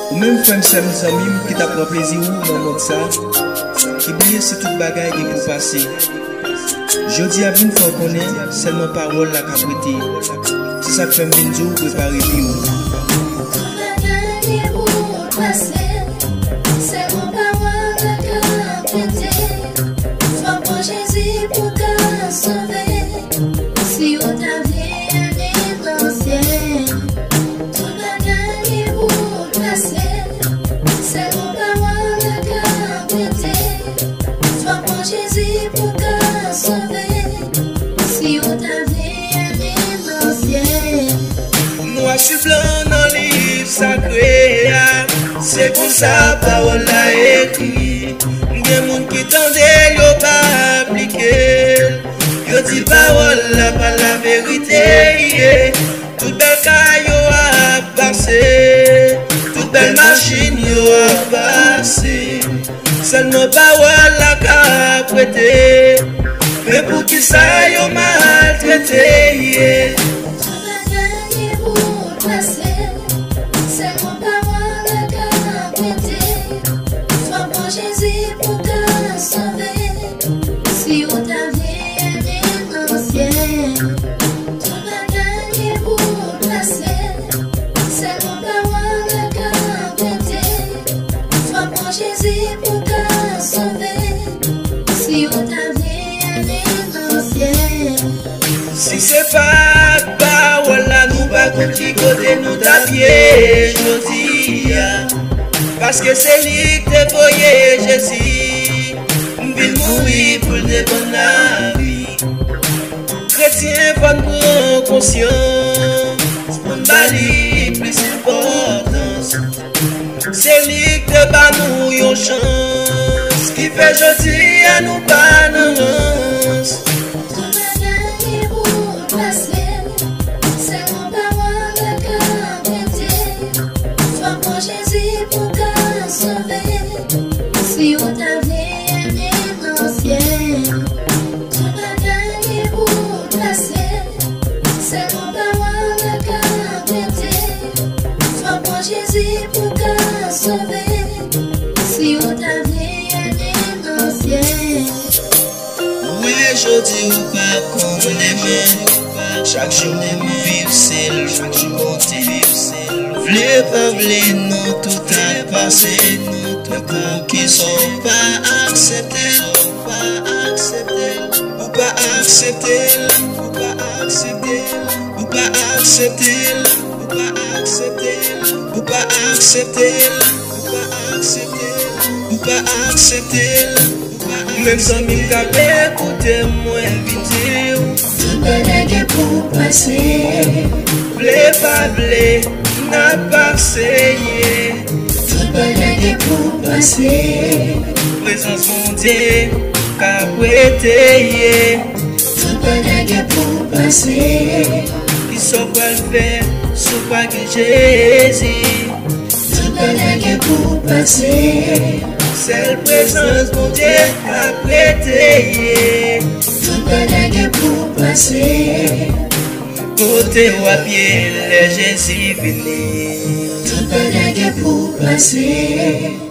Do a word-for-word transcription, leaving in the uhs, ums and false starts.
Ou menm frè m, sè m, zanmi m ki t ap pran plezi w nan mond sa, ki bliye si tout bagay gen pou pase. Jodi a vin fè w konnen sèlman pawòl la k ap rete. Se sa k fè m vin di w prepare vi w. Tout bagay gen pou pase, sèlman pawòl la k ap rete. Fò pran Jezi pou ka sove. Si w ta vle ale nan syèl, tout bagay gen pou pase. Sèlman pawòl la k ap rete. Fò pran Jezi pou ka sove. Si w ta vle ale nan syèl. Nwa su blan nan liv sakre a, se konsa pawòl la ekri. Gen moun ki tande l, yo pa aplike l. Yo di pawòl la pa laverite, ye. Tout bèl kay yo ap pase, tout bèl machin yo ap pase. Sèlman pawòl la k ap rete. Men poukisa yo maltrete, ye. Tout bagay gen pou pase, sèlman pawòl la k ap rete. Fò pran Jezi pou ka sove. Si w ta vle ale nan syèl, tout bagay gen pou pase. Sèlman pawòl la k ap rete. Fò pran Jezi pou ka sove. Si w ta vle ale nan syèl. Si se pa t pawòl la, nou pa konn ki kote nou t ap ye jodi a. Paske se li k te voye Jezi vin mouri pou l te ban n lavi. Kretyen, fò n pran konsyans, fò n ba li plis enpòtans. Se li k te ba nou yon chans, ki fè jodi a nou pa nan rans. Tout bagay gen pou pase, sèlman pawòl la k ap rete. Fò pran Jezi pou ka sove. Si w ta vle ale nan syèl, tout bagay gen pou pase. Sèlman pawòl la k ap rete. Fò pran Jezi pou ka sove. Si w ta vle ale nan syèl. Wi, jodi ou pa konnen, men chak jou ou viv se l ou konte. Vle pa vle, non, tout ap pase. Men poukisa w pa aksepte l? Ou pa aksepte l, ou pa aksepte l, ou pa aksepte l, ou pa aksepte l, ou pa aksepte l, ou pa aksepte l, ou pa aksepte l, ou pa aksepte l. Menm zanmi m k ap ekoute mwen, vin di w. Tout bagay gen pou pase. Vle pa vle, n ap pase, ye. Tout bagay gen pou pase. Prezans Bondye k ap rete, ye. Tout bagay gen pou pase. Kisa w pral fè si w pa gen Jezi? Tout bagay gen pou pase. Sèl prezans Bondye k ap rete, ye. Tout bagay gen pou pase. Kote w ap ye lè Jezi vini? Tout bagay gen pou pase.